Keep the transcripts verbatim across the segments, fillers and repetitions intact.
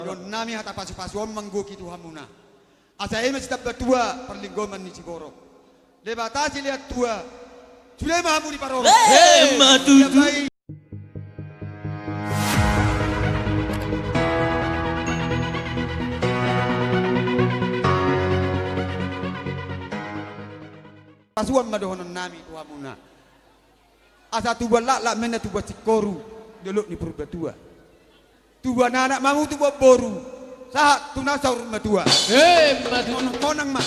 Dohonon nami hata pasupasu on manggohi tu hamuna. Asa i ma sitambatua parlinggoman ni siborok. Debata silehon tua. Sude ma hamu diparorot. Emma tutu. Pasuan ma dohonon nami tu hamuna. Asa tubuan laklak ma inna tubuan singkoru di dolok ni Purbatua. Tubuan anak ma hamu tubuan boru. Sahat tu na saur matua. Emma tutu. Monang, monang ma.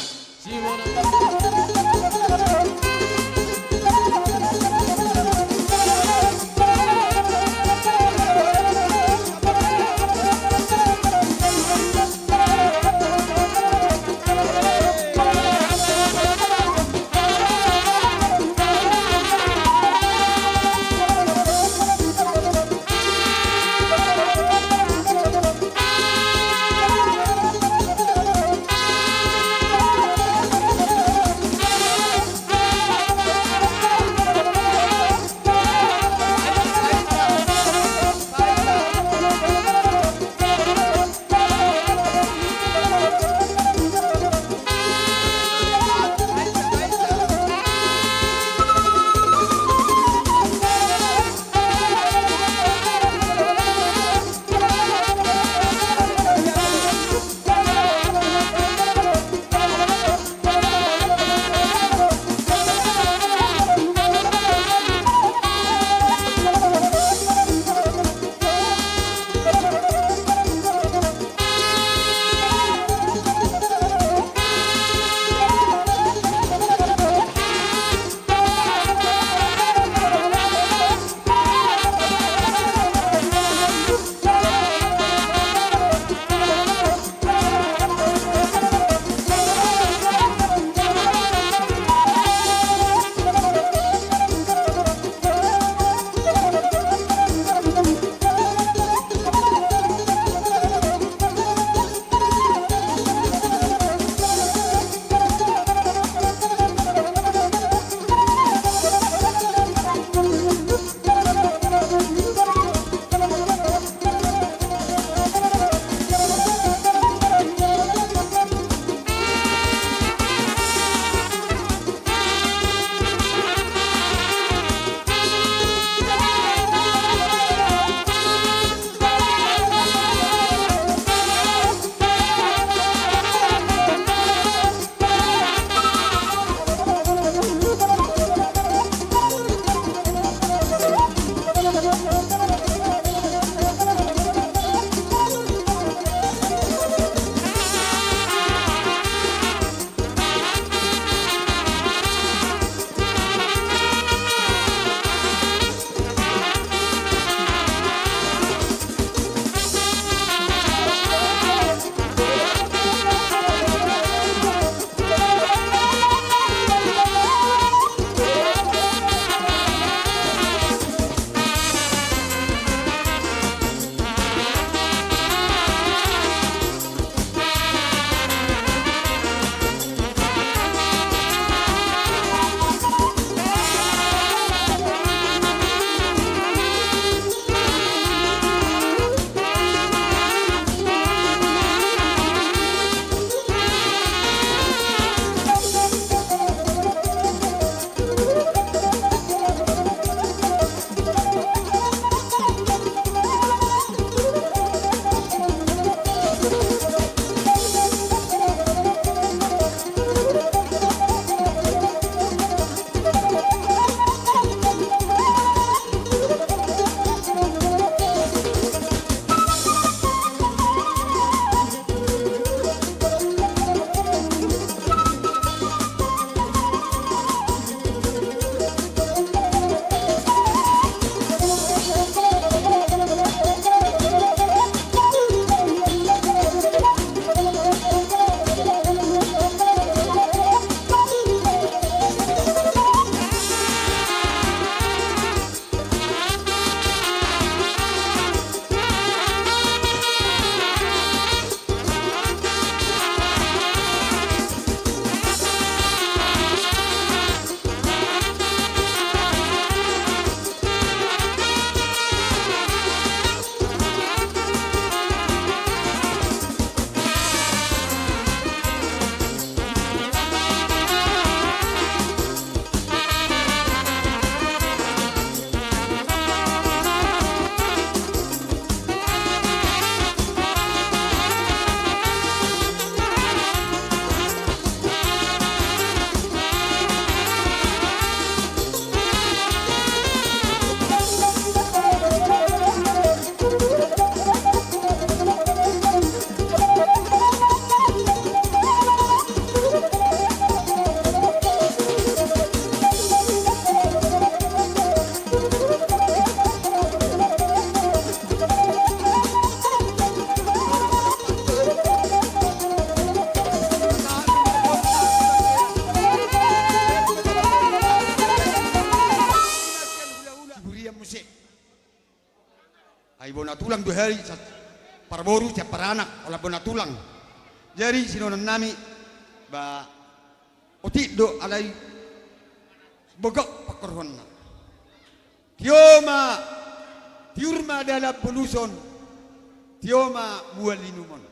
Hali sa-, parboru sian paranak, holan bona tulang. Jadi, sidohonon nami, ba, otik do alai bogok pangkorhonna. Tio ma, tiur ma dalan boluson, tio ma mual inumon.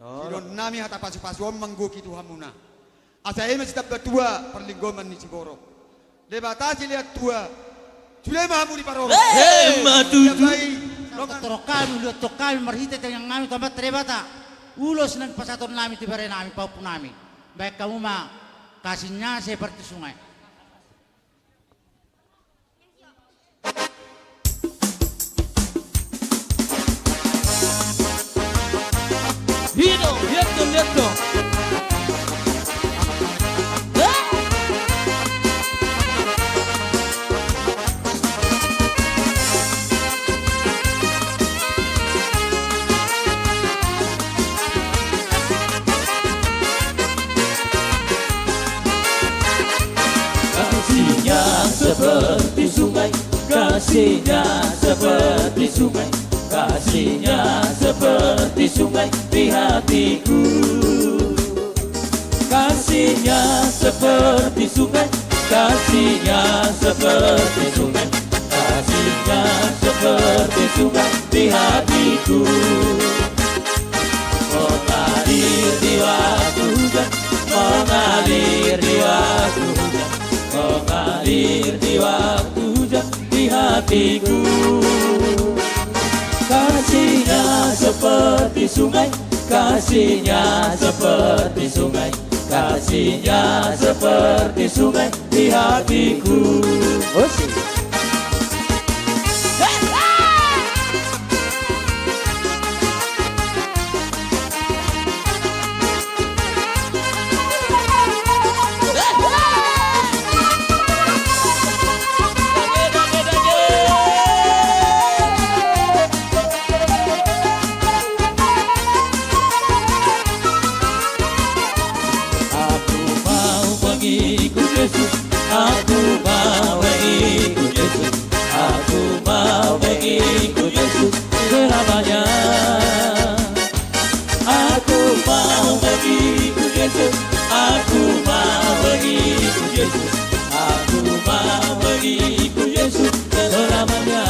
Oh. Sidohonon nami hata pasu-pasu on manggohi tu hamuna. Asa i ma sitambatua parlinggoman ni siborok. Debata silehon tua, sude ma hamu diparorot. Eh, ma tutu. Siap, baik. Torop hami, uluan torop hami, marhite tangiang nami tu Amanta Debata. Ulos naeng pasahaton nami tu bere nami, pahompu nami. Baen hamu ma, kasihnya seperti sungai. Hino, lihat dong, lihat dong. Kasihnya seperti sungai, kasihnya seperti sungai, kasihnya seperti sungai di hatiku. Kasihnya seperti sungai, kasihnya seperti sungai, kasihnya seperti sungai di hatiku. Mengalir di waktu hujan, mengalir di waktu hujan, mengalir di waktu hujan di hatiku. Kasihnya seperti sungai, kasihnya seperti sungai, kasihnya seperti sungai di hatiku. Musik. Aku mau mengikut Yesus, aku mau mengikut Yesus, aku mau mengikut Yesus selamanya. Aku mau mengikut Yesus, aku mau mengikut Yesus, aku mau mengikut Yesus selamanya.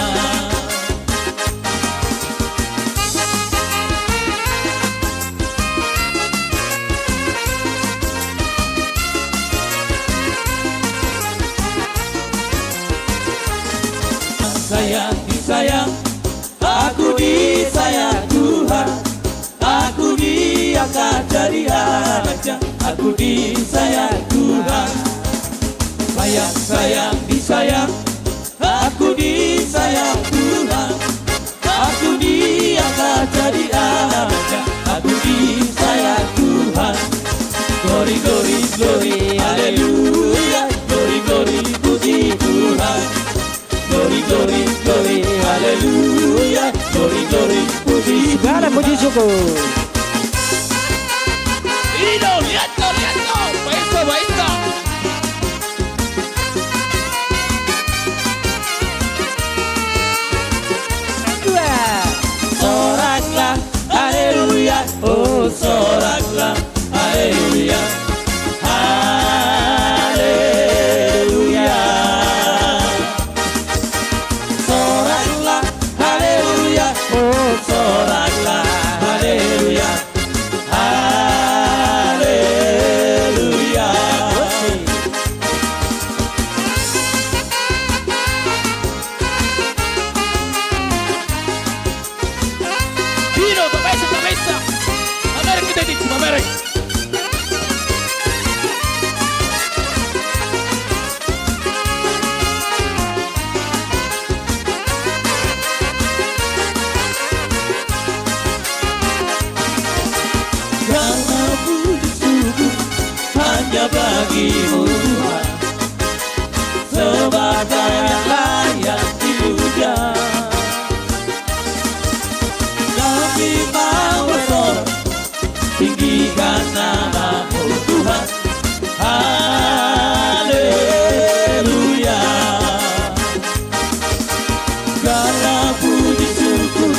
Sayang disayang, aku disayang Tuhan. Aku diangkat jadi anaknya, aku disayang Tuhan. Sayang, sayang, disayang, aku disayang Tuhan. Aku diangkat jadi anaknya, aku disayang Tuhan. Glory, glory, glory, haleluya. Glory, glory, puji Tuhan. Glory, glory, glory, haleluya. Glory, glory, puji Tuhan. Segala puji syukur. Ido, lihat tuh, lihat tuh. Baik tuh, baik tuh. Dua. Soraklah, haleluya. Oh, soraklah, haleluya. Haleluya. Soraklah, haleluya. Oh, soraklah, haleluya. Haleluya. Hino, tabesa, tabesa. Mamereng hita di, mamereng. Karena puji syukur hanya bagi-Mu Tuhan, sebagai yang layak dipuja. Kami mau bersorak, tinggikan nama-Mu Tuhan. Haleluya. Karena puji syukur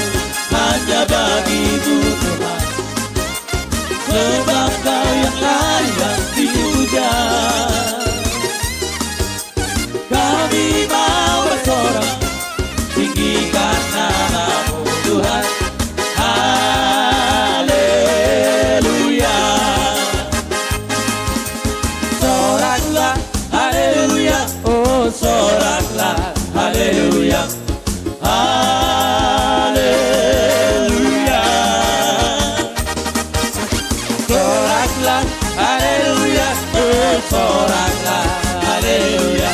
Horas, haleluya,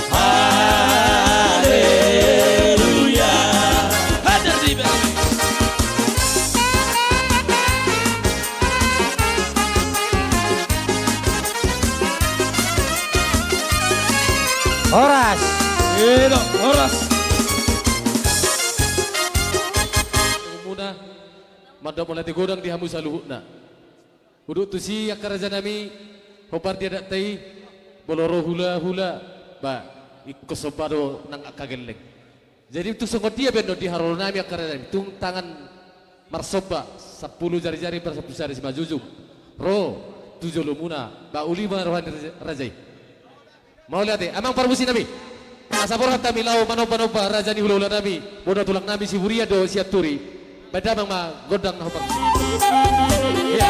haleluya. Hadir di Horas. Itu, horas. Muna, mandok mauliate godang di hamu saluhutna. Hudok tusi angka raja nami, hombar di adatta i, molo ro hula-hula, ba, ingkon somba do nang angka gelleng. Jadi tung songon dia pe annon di haroro nami angka raja nami, tung tangan marsomba, sampulu jari-jari, sampulu jari simanjujung. Ro, tu jolomuna, ba uli ma roha ni raja, raja i. Mauliate, amang parmusiknami. Asa borhat hami laho manomba-nomba raja ni hula-hula nami, bona tulang nami Siburian dohot Sianturi. Baen damang ma gondang na hombar. Ia,